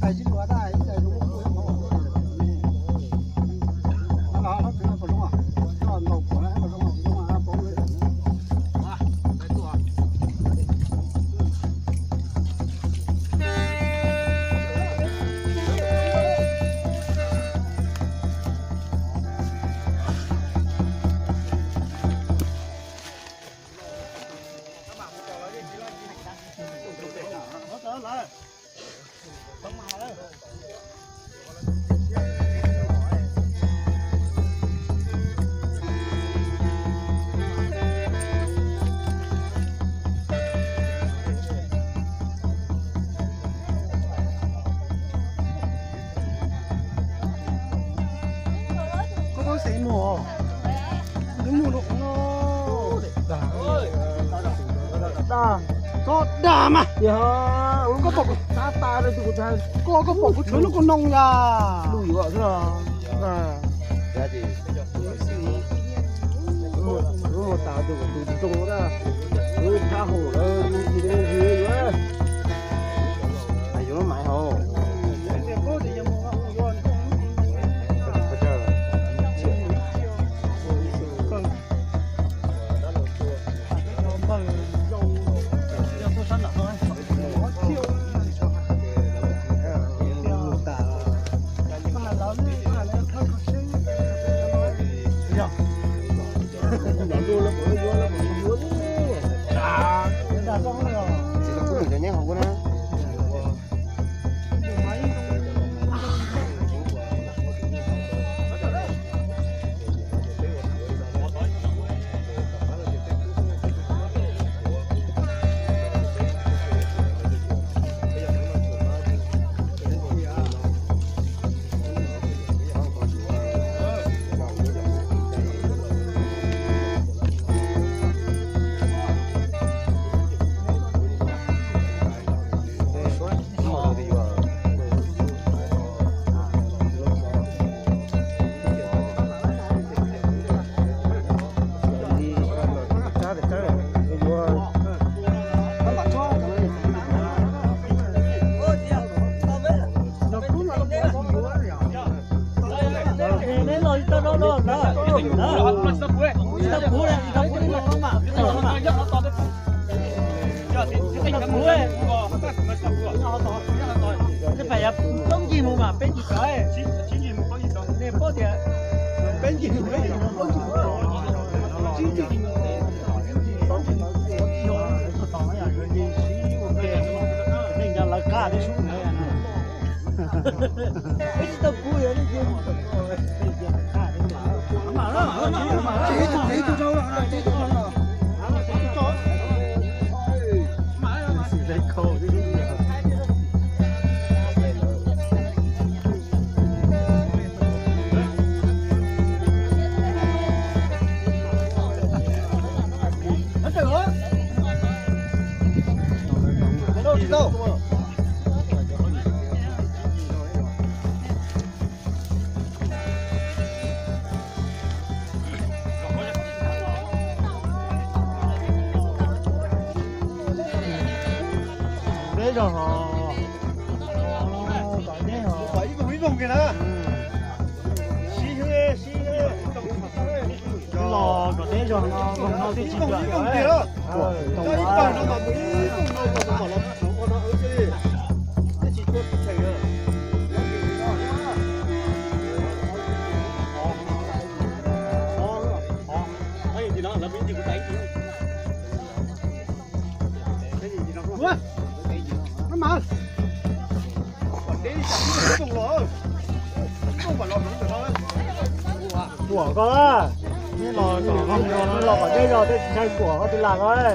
Koj tau xeev mus, twb mus rau dag, koj dag mas, koj pom kuv, koj, koj pom kuv tshuav lub kaus noog yas. Nej pab yog plaub ncig mus mas peb ncig tod. Nej paub tias peb ncig mus, peb ncig mus, plaub ncig mus, tsib ncig mus, plaub ncig mus, ib yog tus tod no yog yus siv ua ke, nej nco lawv qab tib sub ntawd. Peb tsis tau pub yog nej cia. Deb zog hos, tom deb hos. Ib koog ib koog kiag na. Siv, siv, los kom deb zog no, koog no twb tsis ib koog kiag. Ib koog no mas mus ib koog no mas mam los tsuav ua no thiaj li, thiaj tsis tua theem na. Kuam koj, nej los kom, nej los kom deb zog tej tsis ntshai kuam koj tus lam koj.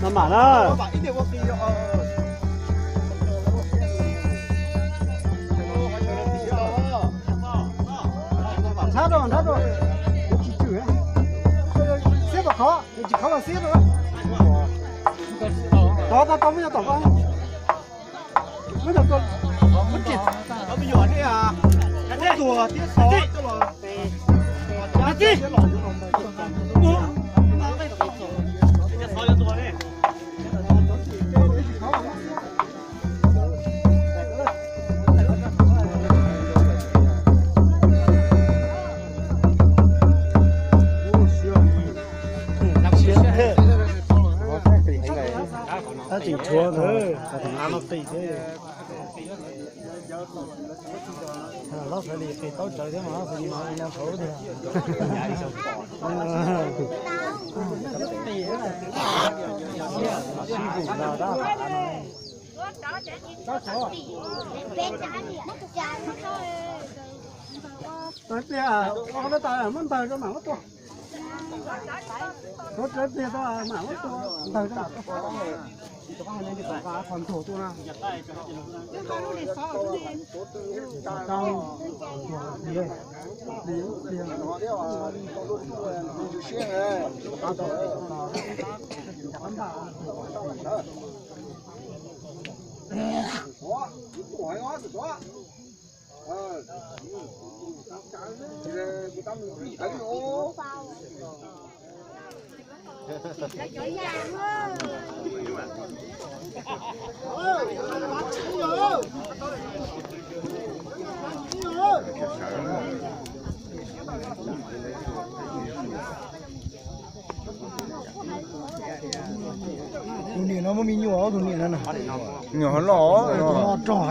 Maj mam na. Ntxhab rau, ntxhab rau. Tsis tswm. Tod, nws tsis khov los xib rau. Tod, tod, tod, muab cov tom koj. Muab cov tom, muab tsis, muab tuag thiab xov coj los. Tseem tshuav no, av no qis thiab. Lab xav li qis taub tsawv thiab mas no hauv tiag. Sib hum no dab hav no. Tawv tiag, ua qhov no tas muab npawg rau mam muab tua. Tawv tiag tau mam muab tua, npawg rau mam tua. Qhov ntug tuaj na. Tus niam no muaj me nyuam, tus niam no na. Nyuam ho loj, no rog, no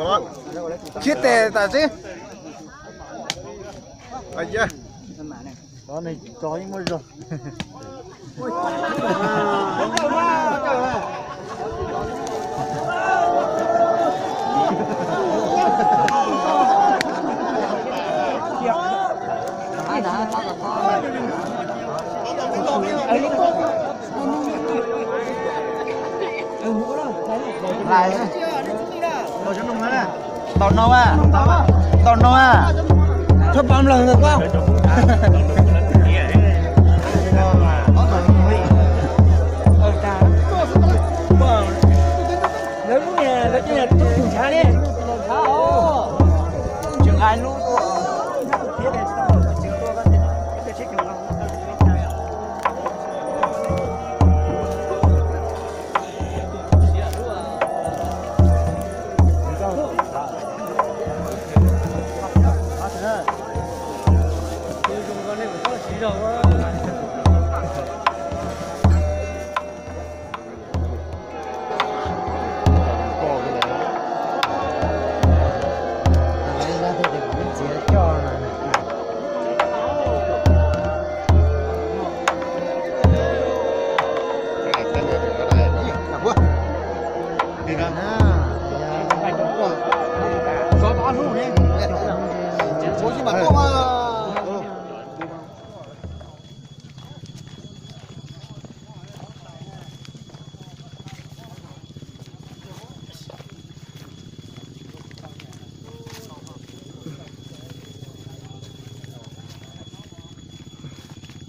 rog. Tsib tes tas xwb. Tod nws tso yeej muaj zog. Ntaus no, ntaus no, txhob pab lawg ntag koj. Lawv lub niag lawv cov niag tub tsis ntshav li, tsis nqa lub.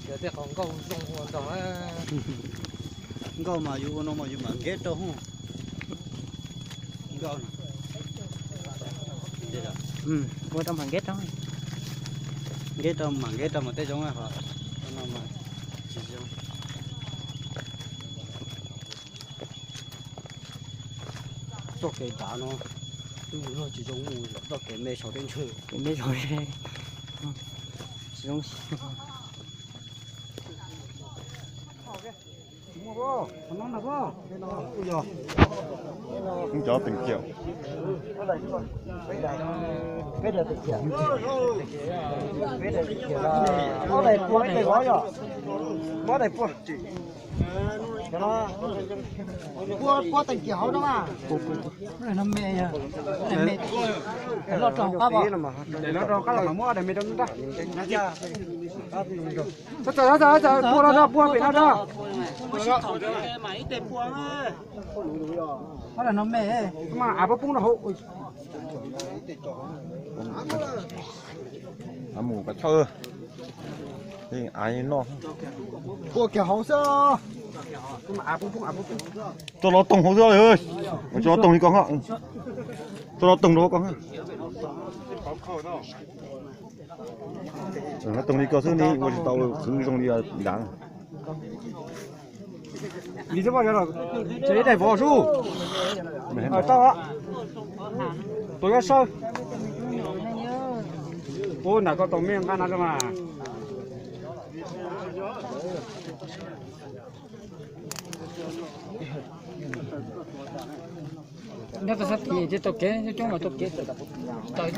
Yog tej qhov nkauj zoo ua ntog na. Nkauj mas yus ua no mas yus mam nkeb rau hub. Nkauj no. Ua rau mam nkeb rau. Nkeb rau mam nkeb rau mas tej zoo ho no mas tsis zoo. Txoj kev dav no twb mus luag tsis zoo mus, txoj kev me saum tej ntshe, kev me saum tsis zoo. Cov teem kiam. Peb daim teem kiam, peb daim teem kiam, ob daim pua ib daim vov yog, ob daim pua. Pua, pua teem kiam hauv no mas. Daim no me, daim me, daim loj rau hauv qab os. Daim loj rau hauv qab los mas muab ob daim me rau nrab. Txhob txawm, txhob txawm, pua no rau, pua pem no rau. Ob daim no me. Mas av poob poob rau hauv. Mus kov chawj, av noj. Ua kiag hauv xwb. Tso los toog hauv xwb, tso los toog li ko, tso los toog rau ko. Tso los toog li ko xwb ne, ua tsis tau khwv zoo li dav. Li xwb, ces ib daim vov sub. Tau, tus yuav sawb. Ub, nram koj tau me nqaj na mas. Nyob tau sab tid thiaj tau kev, coob coob los tau kev tawm.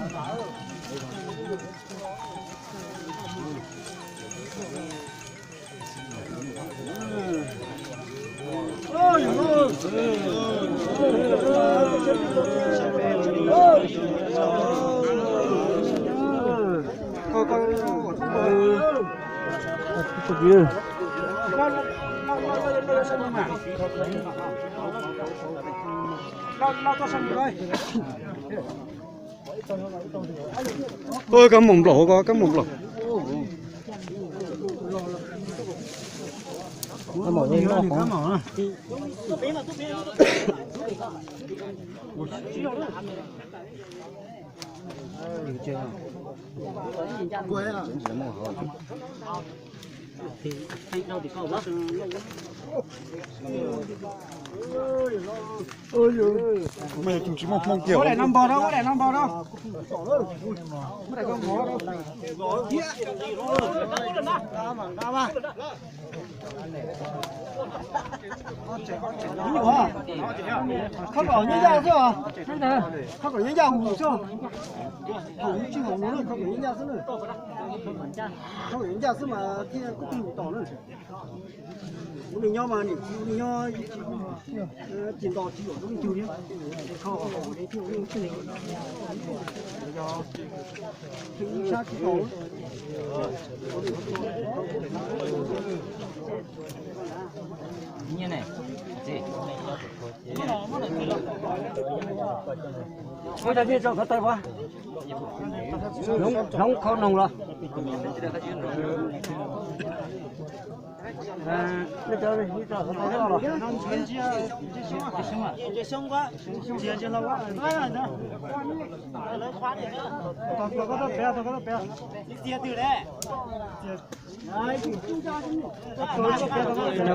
Kab moos nplaum hauv ko, kab moos nplaum. Ua daim no npog rau, ua daim no npog rau. Khob kaum nyob ncaj xwb os. Khob kaum nyob ncaj mus xwb. Thaum ub tsis haum mus, khob kaum nyob ncaj xwb na. Khob kaum nyob ncaj xwb mas thiaj kuj mus tom na. Ub, nws nyob mas niam txiv ub nws nyob tsis nto tsis yuam rau leej twg li. Kho hauv thiaj ua leej twg. Yog ib sab tsis tau. Muab cov nyiaj tso kov taw pab. Hloov khau noog los. Koj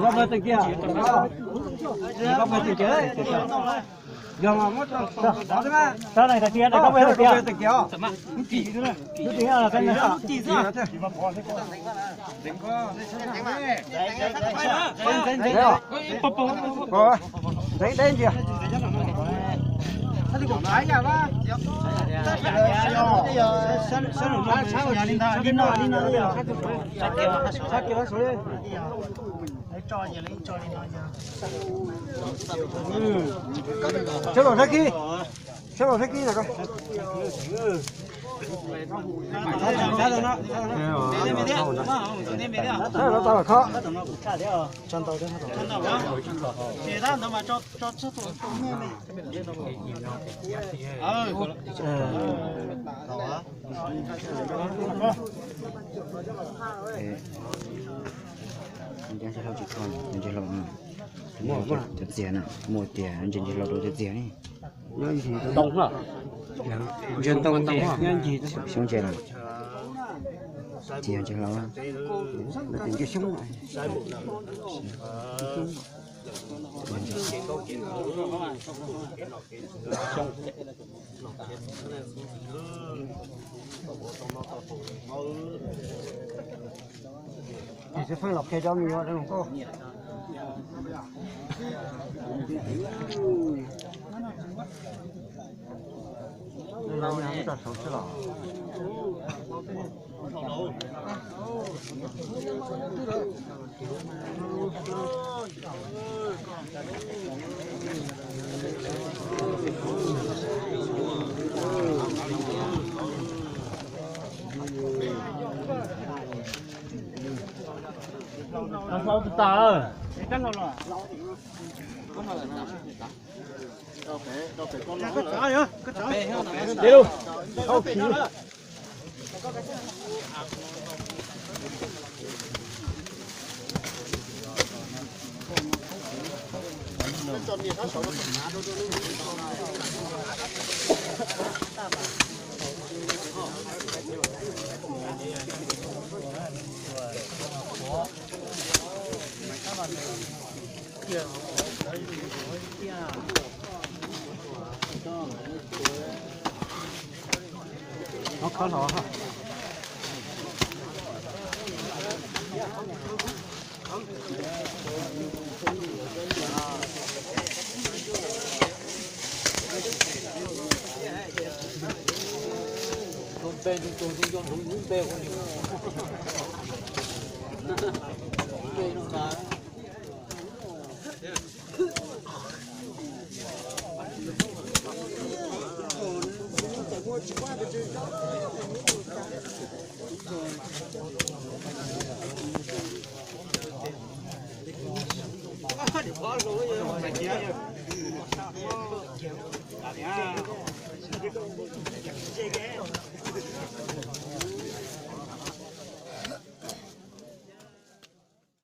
pab tus kiag, koj pab tus kiag. Yog mas muab rau, rau, rau, rau, rau, rau, rau, rau, rau, Deev deb ntsia. Sab los sab kib, sab los sab kib na. Tau los kho. Ntses hlau tsis kho, ntses hlau cov txias na, muaj tias ntses hlau rau cov txias ne. Ntses ntoo, xyoob ntses los, txias ntses hlau, ntses xyoob. Ces xib fwb los qhia cov me nyuam zoo nkauj. Hlau tas. Dej lug, hau khiv.